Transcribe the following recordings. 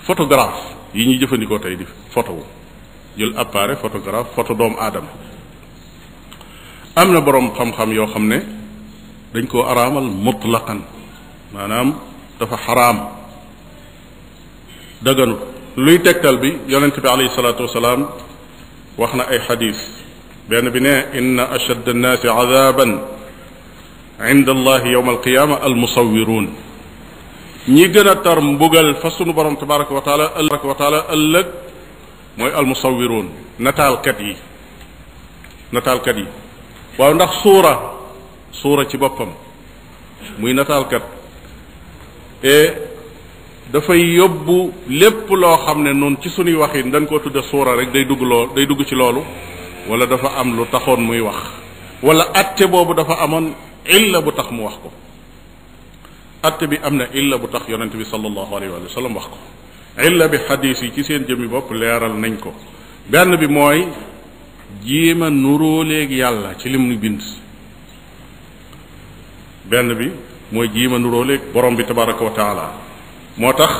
photographe yi ñuy jëfandikoo tey di photo wu jël appareil photographe photo doomu aadama am na boroom xam-xam yoo xam ne dañ koo araamal mutlaqan maanaam dafa xaraam dëgganul luy tegtal bi yonente bi alayhi salaatu wasalaam wax na ay xadis benn bi ne inna ashadd annaasi adaban inda allahi yowma alqiyama almusawiruun ñi gën a tar mbugal fa sunu borom tabaraka wa taala ëllëg mooy almusawiruun nataalkat yi waaw ndax suura ci boppam muy nataalkat dafay yóbbu lépp loo xam ne noonu ci sunuy waxin dañ koo tudde suura rek day dugg ci loolu wala dafa am lu taxoon muy wax wala atte boobu dafa amoon illa bu tax mu wax ko atte bi am na illa bu tax yonente bi sallallahu alayhi wa sallam wax ko illa bi xadis yi ci seen jëmmi bopp leeral nañ ko benn bi mooy jéema nuróoleeg yàlla ci lim nu bind benn bi mooy jéema nuróoleeg borom bi tabaraka wa taala moo tax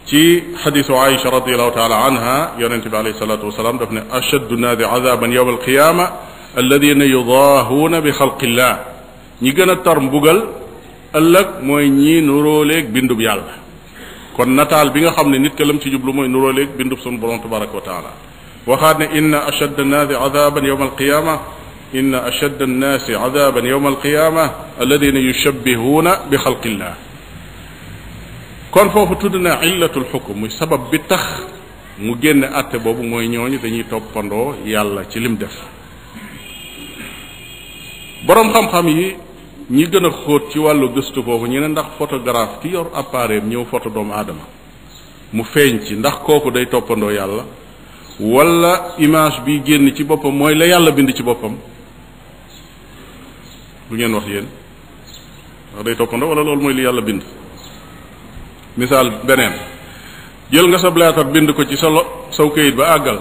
ci xadisu Aïcha radiallahu taala anha yonente bi alayhi salatu wasalaam daf ne ashaddu naasi adaban yowma alqiyama alladina yudaahuuna bi xalqillah ñi gën a tar mbugal ëllëg mooy ñii nuróoleeg bindub yàlla kon nataal bi nga xam ne nit ka lam ci jublu mooy nuróoleeg bindub sunu borom tabaraka wa taala waxaat ne inna ashadda annaasi adaban yowma alqiyama inna ashadda annaasi adaban yowma alqiyama alladina yushabbihuuna bi xalqillah kon foofu tudd na illatul xukm muy sabab bi tax mu génne àtte boobu mooy ñooñu dañuy toppandoo yàlla ci lim def boroom xam-xam yi ñi gën a xóot ci wàllu gëstu foofu ñu ne ndax photographe ki yor appareil ñëw photo doomu aadama mu feeñ ci ndax kooku day toppandoo yàlla wala image bi génn ci boppam mooy la yàlla bind ci boppam lu ngeen wax yéen ndax day toppandoo wala loolu mooy li yàlla bind misaal beneen jël nga sa leetar bind ko ci saw këyit ba àggal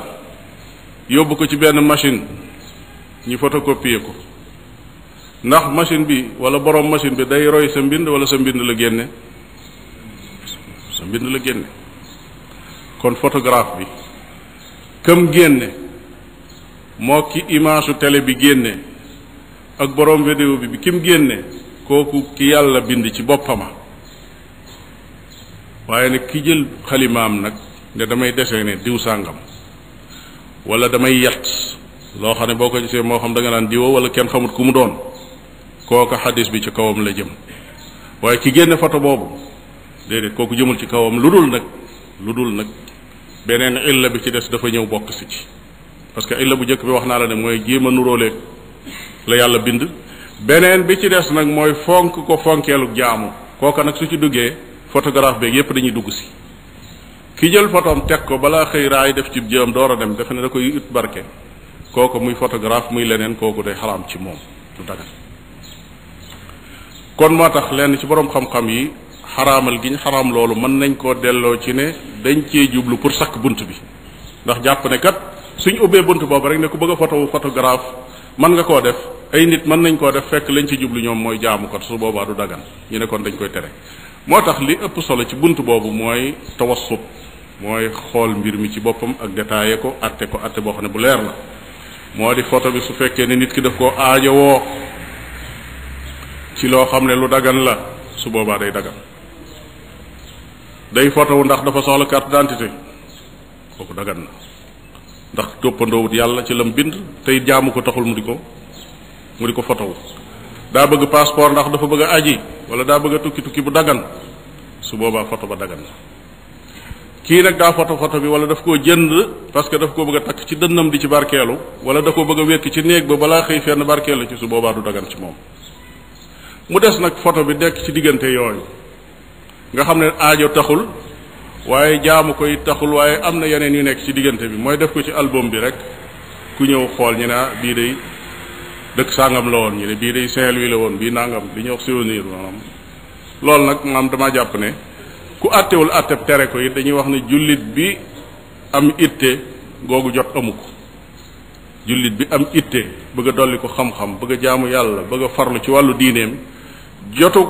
yóbbu ko ci benn machine ñu photocopier ko ndax machine bi wala borom machine bi day roy sa mbind wala sa mbind la génne sa mbind la génne kon photographe bi kam génne moo ki image télé bi génne ak borom vidéo bi kim génne kooku ki yàlla bind ci boppama waaye nag ki jël xalimaam nag ne damay dessiné diw sàngam wala damay yat loo xam ne boo ko gisee moo xam da nga naan diwoo wala kenn xamut ku mu doon kooka xadis bi ci kawam la jëm waaye ki génne photo boobu déedéet kooku jëmul ci kawam lu dul nag beneen illa bi ci des dafa ñëw bokk si ci parce que illa bu njëkk bi wax naa la ne mooy jéem a nuróoleeg la yàlla bind beneen bi ci des nag mooy fonk ko fonkeelu jaamu kooka nag su ci duggee photographe beeg yépp dañuy dugg si ki jël photom teg ko balaa xëy raay def ci jëm door a dem defe ne da koy ut barke kooku muy photographe muy leneen kooku day xaraam ci moom du dagal kon moo tax lenn ci boroom xam-xam yi xaraamal gi ñu xaraam loolu mën nañ koo delloo ci ne dañ cee jublu pour sakk bunt bi ndax jàpp ne kat suñ ubbee bunt boobu rek ne ku bëgg a photographe mën nga koo def ay nit mën nañ koo def fekk lañ ci jublu ñoom mooy jaamu kat su boobaa du dagan ñu ne kon dañ koy tere moo tax li ëpp solo ci bunt boobu mooy tawassut mooy xool mbir mi ci boppam ak détaillé ko atte boo xam ne bu leer la moo di photo bi su fekkee ne nit ki daf koo aajowoo ci loo xam ne lu dagan la su boobaa day dagan day photo ndax dafa soxla carte d'identité kooku dagan na ndax toppandoowut yàlla ci lam bind tey jaamu ko taxul mu di ko photo daa bëgg passeport ndax dafa bëgg a aji wala daa bëgg a tukki bu dagan su boobaa photo ba dagan na kii nag daa photo bi wala daf koo jënd parce que daf koo bëgg a takk ci dënnam di ci barkeelu wala da koo bëgg a wekk ci néeg ba balaa xëy fenn barkeelu ci su boobaa du dagan ci moom mu des nag photo bi nekk ci diggante yooyu nga xam ne aajo taxul waaye jaamu koy taxul waaye am na yeneen yu nekk ci diggante bi mooy def ko ci album bi rek ku ñëw xool ñu ne bii day dëkk sàngam la woon ñu ne bii day Saint-Louis la woon bii nangam li ñuy wax souvenir maanaam loolu nag maanaam damaa jàpp ne ku àttewul àtteb tere ko it dañuy wax ne jullit bi am itte googu jot amu ko jullit bi am itte bëgg a dolli ko xam-xam bëgg a jaamu yàlla bëgg a farlu ci wàllu diineem jotu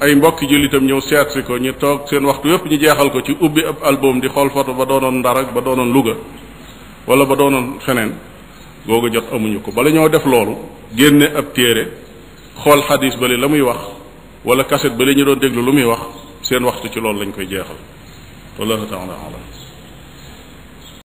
ay mbokki jullitam ñëw seetsi ko ñu toog seen waxtu yépp ñu jeexal ko ci ubbi ab album di xool photo ba doonoon Ndar ak ba doonoon Louga wala ba doonoon feneen googu jot amuñu ko. bala ñoo def loolu génne ab téere xool xadis bali la muy wax wala kaset bali ñu doon déglu lu muy wax seen waxtu ci loolu lañ koy jeexal wallahu ta'ala alam.